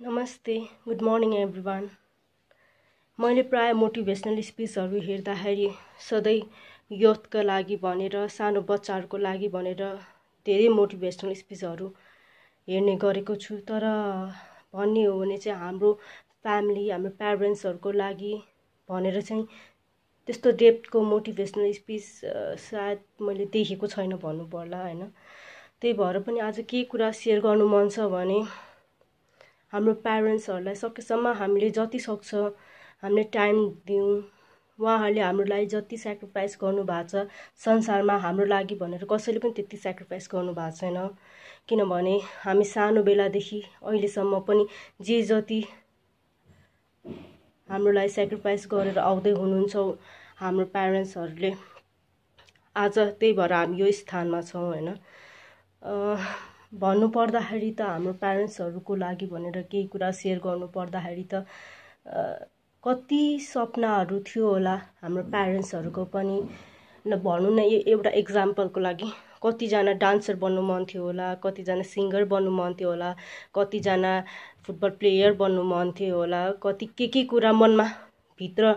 नमस्ते, good morning everyone. मैले प्राय मोटिभेसनल स्पिचहरू हेर्दाखेरि सधैँ युथका लागि भनेर, सानो बच्चाहरूको लागि भनेर धेरै मोटिभेसनल स्पिचहरू हेर्ने गरेको छु। तर भन्ने हो भने चाहिँ हाम्रो फ्यामिली, हाम्रो प्यारेन्ट्सहरूको लागि भनेर चाहिँ त्यस्तो डेप्थको मोटिभेसनल स्पिच सायद मैले देखेको छैन भन्नु पर्ला हैन। त्यही भएर पनि आज के कुरा सेयर गर्नु मन छ भने हाम्रो प्यारेन्ट्सहरूलाई सकेसम्म हामीले जति सक्छ हामीले टाइम दिउँ। उहाँहरूले हाम्रो लागि जति सेक्रिफाइस गर्नु भएको छ संसारमा हाम्रो लागि भनेर कसैले पनि त्यति सेक्रिफाइस गर्नु भएको छैन। किनभने हामी सानो बेलादेखि अहिलेसम्म पनि जे जति हाम्रो लागि सेक्रिफाइस गरेर आउँदै हुनुहुन्छ हाम्रो प्यारेन्ट्सहरूले, आज त्यही भएर हामी यो स्थानमा छौँ हैन। भन्नु पर्दाखेरि त हाम्रो प्यारेन्ट्सहरूको लागि भनेर केही कुरा सेयर गर्नु पर्दाखेरि त कति सपनाहरू थियो होला हाम्रो प्यारेन्ट्सहरूको पनि। भनौँ न एउटा एक्जाम्पलको लागि कतिजना डान्सर बन्नु मन थियो होला, कतिजना सिङ्गर बन्नु मन थियो होला, कतिजना फुटबल प्लेयर बन्नु मन थियो होला, कति के कुरा मनमा भित्र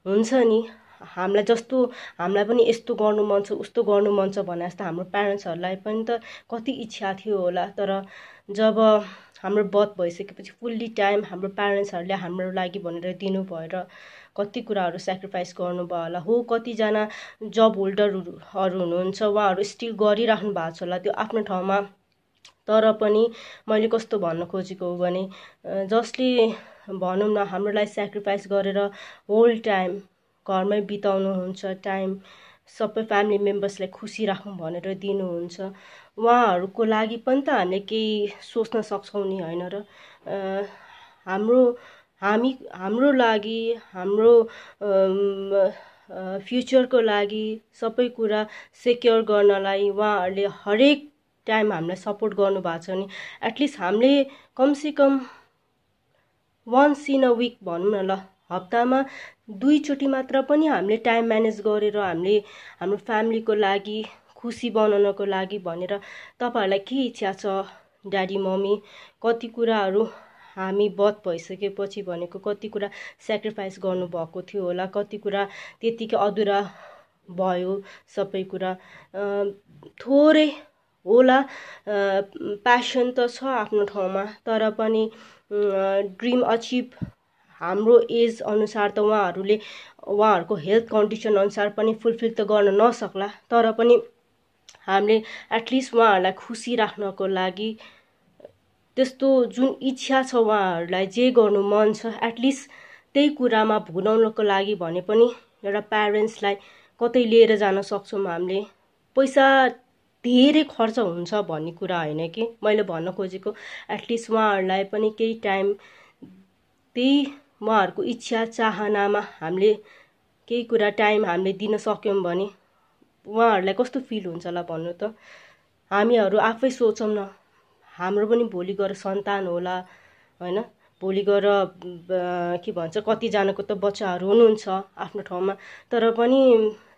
हुन्छ नि। हामीलाई पनि यस्तो गर्नु मन छ, उस्तो गर्नु मन छ भने जस्तो हाम्रो प्यारेन्ट्सहरूलाई पनि त कति इच्छा थियो होला। तर जब हाम्रो बर्थ भइसकेपछि फुल्ली टाइम हाम्रो प्यारेन्ट्सहरूले हाम्रो लागि भनेर दिनु भएर कति कुराहरू सेक्रिफाइस गर्नुभयो होला। हो, कतिजना जब होल्डरहरू हुनुहुन्छ, उहाँहरू स्टिल गरिराख्नु भएको छ होला त्यो आफ्नो ठाउँमा। तर पनि मैले कस्तो भन्न खोजेको हो भने जसले भनौँ न हाम्रो लागि सेक्रिफाइस गरेर होल टाइम घरमै बिताउनुहुन्छ, टाइम सबै फ्यामिली मेम्बर्सलाई खुसी राखौँ भनेर दिनुहुन्छ, उहाँहरूको लागि पनि त हामीले केही सोच्न सक्छौँ नि हैन र। हाम्रो लागि, हाम्रो फ्युचरको लागि सबै कुरा सेक्योर गर्नलाई उहाँहरूले हरेक टाइम हामीलाई सपोर्ट गर्नुभएको छ नि। एटलिस्ट हामीले कमसेकम वन्स इन अ विक भनौँ न ल, हप्तामा 2 चोटि मात्र पनि हामीले टाइम म्यानेज गरेर हामीले हाम्रो फ्यामिलीको लागि खुसी बनाउनको लागि भनेर तपाईँहरूलाई के इच्छा छ ड्याडी मम्मी? कति कुराहरू हामी बर्थ भइसकेपछि भनेको कति कुरा सेक्रिफाइस गर्नुभएको थियो होला, कति कुरा त्यतिकै अधुरा भयो सबै कुरा। थोरै होला प्यासन त छ आफ्नो ठाउँमा, तर पनि ड्रिम अचिभ हाम्रो एज अनुसार त उहाँहरूको हेल्थ कन्डिसन अनुसार पनि फुलफिल त गर्न नसक्ला। तर पनि हामीले एटलिस्ट उहाँहरूलाई खुसी राख्नको लागि त्यस्तो जुन इच्छा छ, उहाँहरूलाई जे गर्नु मन छ एटलिस्ट त्यही कुरामा भुलाउनको लागि भने पनि एउटा प्यारेन्ट्सलाई कतै लिएर जान सक्छौँ हामीले। पैसा धेरै खर्च हुन्छ भन्ने कुरा होइन कि, मैले भन्न खोजेको एटलिस्ट उहाँहरूलाई पनि केही टाइम त्यही उहाँहरूको इच्छा चाहनामा हामीले केही कुरा टाइम हामीले दिन सक्यौँ भने उहाँहरूलाई कस्तो फिल हुन्छ होला भन्नु त। हामीहरू आफै सोचौँ न, हाम्रो पनि भोलि गएर सन्तान होला हैन। भोलि गएर के भन्छ, कतिजनाको त बच्चाहरू हुनुहुन्छ आफ्नो ठाउँमा, तर पनि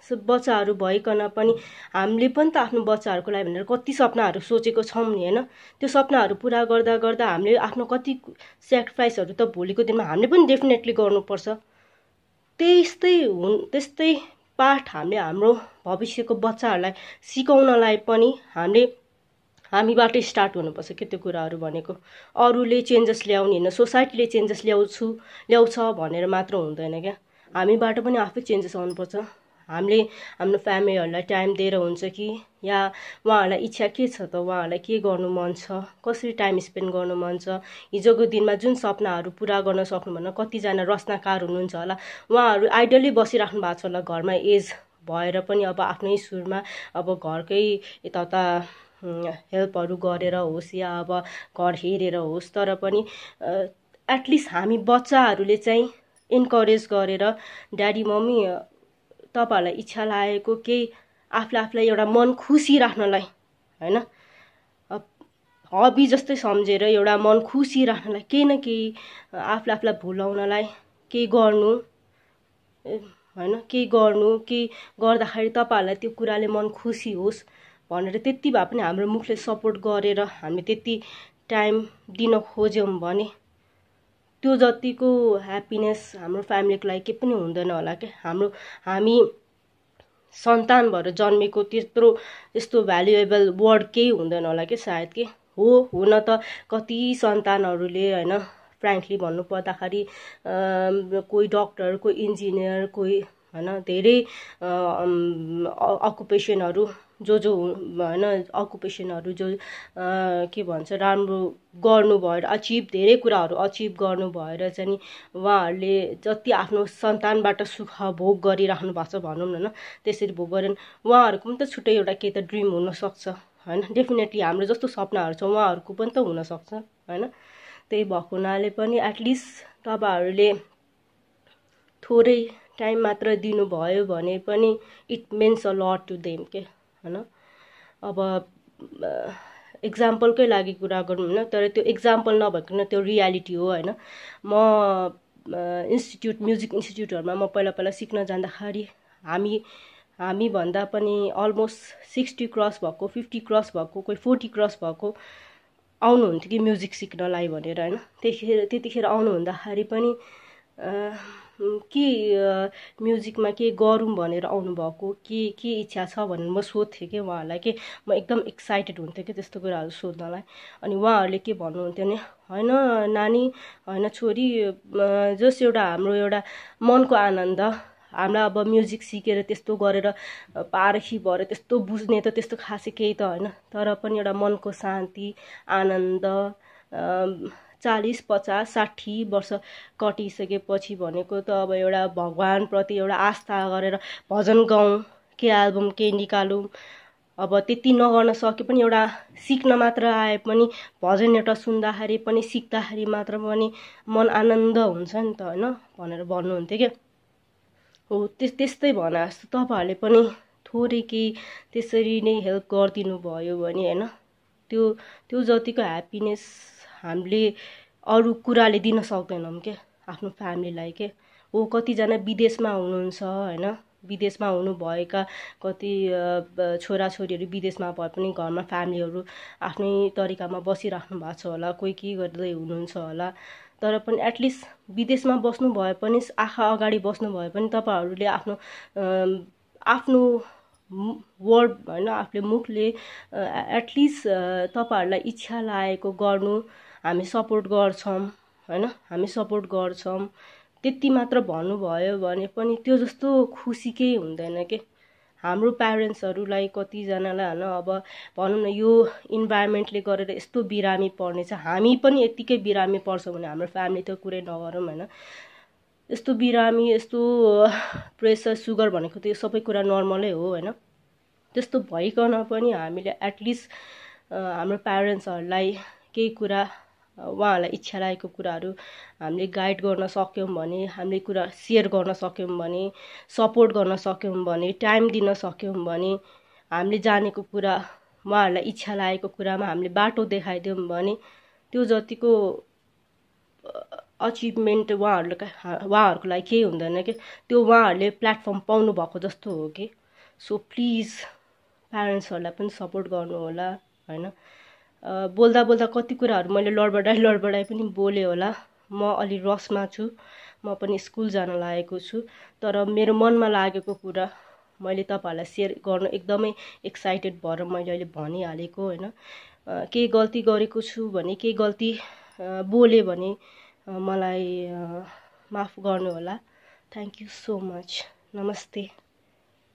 बच्चाहरू भइकन पनि हामीले पनि त आफ्नो बच्चाहरूको लागि भनेर कति सपनाहरू सोचेको छौँ नि हैन। त्यो सपनाहरू पुरा गर्दा गर्दा हामीले आफ्नो कति सेक्रिफाइसहरू त भोलिको दिनमा हामीले पनि डेफिनेटली गर्नुपर्छ। त्यस्तै पाठ हामीले हाम्रो भविष्यको बच्चाहरूलाई सिकाउनलाई पनि हामीबाटै स्टार्ट हुनुपर्छ के त्यो कुराहरू भनेको। अरूले चेन्जेस ल्याउने होइन, सोसाइटीले चेन्जेस ल्याउँछ भनेर मात्र हुँदैन क्या, हामीबाट पनि आफै चेन्जेस आउनुपर्छ। हामीले हाम्रो फ्यामिलीहरूलाई टाइम दिएर हुन्छ कि, या उहाँहरूलाई इच्छा के छ त, उहाँहरूलाई के गर्नु मन छ, कसरी टाइम स्पेन्ड गर्नु मन छ, हिजोको दिनमा जुन सपनाहरू पुरा गर्न सक्नु भनेर कतिजना रचनाकार हुनुहुन्छ होला, उहाँहरू आइडली बसिराख्नु भएको छ होला घरमा एज भएर पनि। अब आफ्नै सुरमा अब घरकै यताउता हेल्पहरू गरेर होस् या अब घर हेरेर होस्, तर पनि एटलिस्ट हामी बच्चाहरूले चाहिँ इन्करेज गरेर ड्याडी मम्मी तपाईँहरूलाई इच्छा लागेको केही आफूलाई एउटा मन खुसी राख्नलाई हैन, हबी जस्तै सम्झेर एउटा मन खुसी राख्नलाई केही न केही आफूलाई भुलाउनलाई केही गर्नु हैन, केही गर्दाखेरि तपाईँहरूलाई त्यो कुराले मन खुसी होस् भनेर त्यति भए पनि हाम्रो मुखले सपोर्ट गरेर हामी त्यति टाइम दिन खोज्यौँ भने त्यो जतिको ह्याप्पिनेस हाम्रो फ्यामिलीको लागि के पनि हुँदैन होला के। हामी सन्तान भएर जन्मेको त्यत्रो यस्तो भ्यालुएबल वर्ड केही हुँदैन होला कि सायद के हो। हुन त कति सन्तानहरूले होइन फ्रेङ्कली भन्नु पर्दाखेरि कोही डक्टर, कोही इन्जिनियर, कोही होइन धेरै अकुपेसनहरू जो होइन अकुपेसनहरू जो के भन्छ राम्रो गर्नु भएर धेरै कुराहरू अचिभ गर्नु भएर चाहिँ उहाँहरूले जति आफ्नो सन्तानबाट सुख भोग गरिराख्नु भएको छ भनौँ न होइन, त्यसरी भोग गरेर उहाँहरूको पनि त छुट्टै एउटा केही त ड्रिम हुनसक्छ होइन। डेफिनेटली हाम्रो जस्तो सपनाहरू छ उहाँहरूको पनि त हुनसक्छ होइन। त्यही भएको हुनाले पनि एटलिस्ट तपाईँहरूले थोरै टाइम मात्र दिनुभयो भने पनि it means a lot to them के होइन। अब इक्जाम्पलकै लागि कुरा गरौँ होइन, तर त्यो इक्जाम्पल नभइकन त्यो रियालिटी हो होइन। म म्युजिक इन्स्टिट्युटहरूमा म पहिला सिक्न जाँदाखेरि हामी भन्दा पनि अलमोस्ट 60 क्रस भएको, 50 क्रस भएको, कोही 40 क्रस भएको आउनुहुन्थ्यो कि म्युजिक सिक्नलाई भनेर होइन। त्यतिखेर आउनु हुँदाखेरि पनि के म्युजिकमा के गरौँ भनेर आउनुभएको, के इच्छा छ भनेर म सोध्थेँ कि उहाँहरूलाई कि म एकदम एक्साइटेड हुन्थेँ कि त्यस्तो कुराहरू सोध्नलाई। अनि उहाँहरूले के भन्नुहुन्थ्यो भने होइन नानी, होइन छोरी, जस हाम्रो एउटा मनको आनन्द, हामीलाई अब म्युजिक सिकेर त्यस्तो गरेर पारखी भएर त्यस्तो बुझ्ने त त्यस्तो खासै केही त होइन, तर पनि एउटा मनको शान्ति, आनन्द 40, 50, 60 वर्ष कटिसकेपछि भनेको त अब एउटा भगवानप्रति एउटा आस्था गरेर भजन गाउँ, के एल्बम के निकालौँ, अब त्यति नगर्न सके पनि एउटा सिक्न मात्र आए पनि भजन एउटा सुन्दाखेरि पनि सिक्दाखेरि मात्र पनि मन आनन्द हुन्छ नि त होइन भनेर भन्नुहुन्थ्यो क्या। हो त्यस्तै भने जस्तो तपाईँहरूले पनि थोरै केही त्यसरी नै हेल्प गरिदिनु भयो भने होइन, त्यो जतिको ह्याप्पिनेस हामीले अरू कुराले दिन सक्दैनौँ क्या आफ्नो फ्यामिलीलाई के हो। कतिजना विदेशमा हुनुहुन्छ होइन, विदेशमा हुनुभएका कति छोराछोरीहरू विदेशमा भए पनि घरमा फ्यामिलीहरू आफ्नै तरिकामा बसिराख्नु भएको छ होला, कोही के गर्दै हुनुहुन्छ होला, तर पनि एटलिस्ट विदेशमा बस्नु भए पनि आँखा अगाडि बस्नु भए पनि तपाईँहरूले आफ्नो वर्ड होइन आफूले मुखले एटलिस्ट तपाईँहरूलाई इच्छा लागेको गर्नु हामी सपोर्ट गर्छौँ होइन, हामी सपोर्ट गर्छौँ त्यति मात्र भन्नुभयो भने पनि त्यो जस्तो खुसी केही हुँदैन के। हाम्रो प्यारेन्ट्सहरूलाई कतिजनालाई होइन अब भनौँ न यो इन्भाइरोमेन्टले गरेर यस्तो बिरामी पर्ने छ, हामी पनि यत्तिकै बिरामी पर्छौँ भने हाम्रो फ्यामिली त कुरै नगरौँ होइन। यस्तो बिरामी, यस्तो प्रेसर, सुगर भनेको त यो सबै कुरा नर्मलै हो होइन। त्यस्तो भइकन पनि हामीले एटलिस्ट हाम्रो प्यारेन्ट्सहरूलाई केही कुरा उहाँहरूलाई इच्छा लागेको कुराहरू हामीले गाइड गर्न सक्यौँ भने, हामीले कुरा सेयर गर्न सक्यौँ भने, सपोर्ट गर्न सक्यौँ भने, टाइम दिन सक्यौँ भने, हामीले जानेको कुरा उहाँहरूलाई इच्छा लागेको कुरामा हामीले बाटो देखाइदियौँ भने त्यो जतिको अचिभमेन्ट उहाँहरूको लागि केही हुँदैन कि। त्यो उहाँहरूले प्लेटफर्म पाउनु भएको जस्तो हो कि। सो प्लिज प्यारेन्ट्सहरूलाई पनि सपोर्ट गर्नु होला होइन। बोल्दा बोल्दा कति कुराहरू मैले लडबडाई पनि बोलेँ होला। म अलि रसमा छु, म पनि स्कुल जान लागेको छु, तर मेरो मनमा लागेको कुरा मैले तपाईँहरूलाई सेयर गर्न एकदमै एक्साइटेड भएर मैले अहिले भनिहालेको होइन। केही गल्ती गरेको छु भने, केही गल्ती बोलेँ भने मलाई माफ गर्नु होला। Thank you so much. नमस्ते।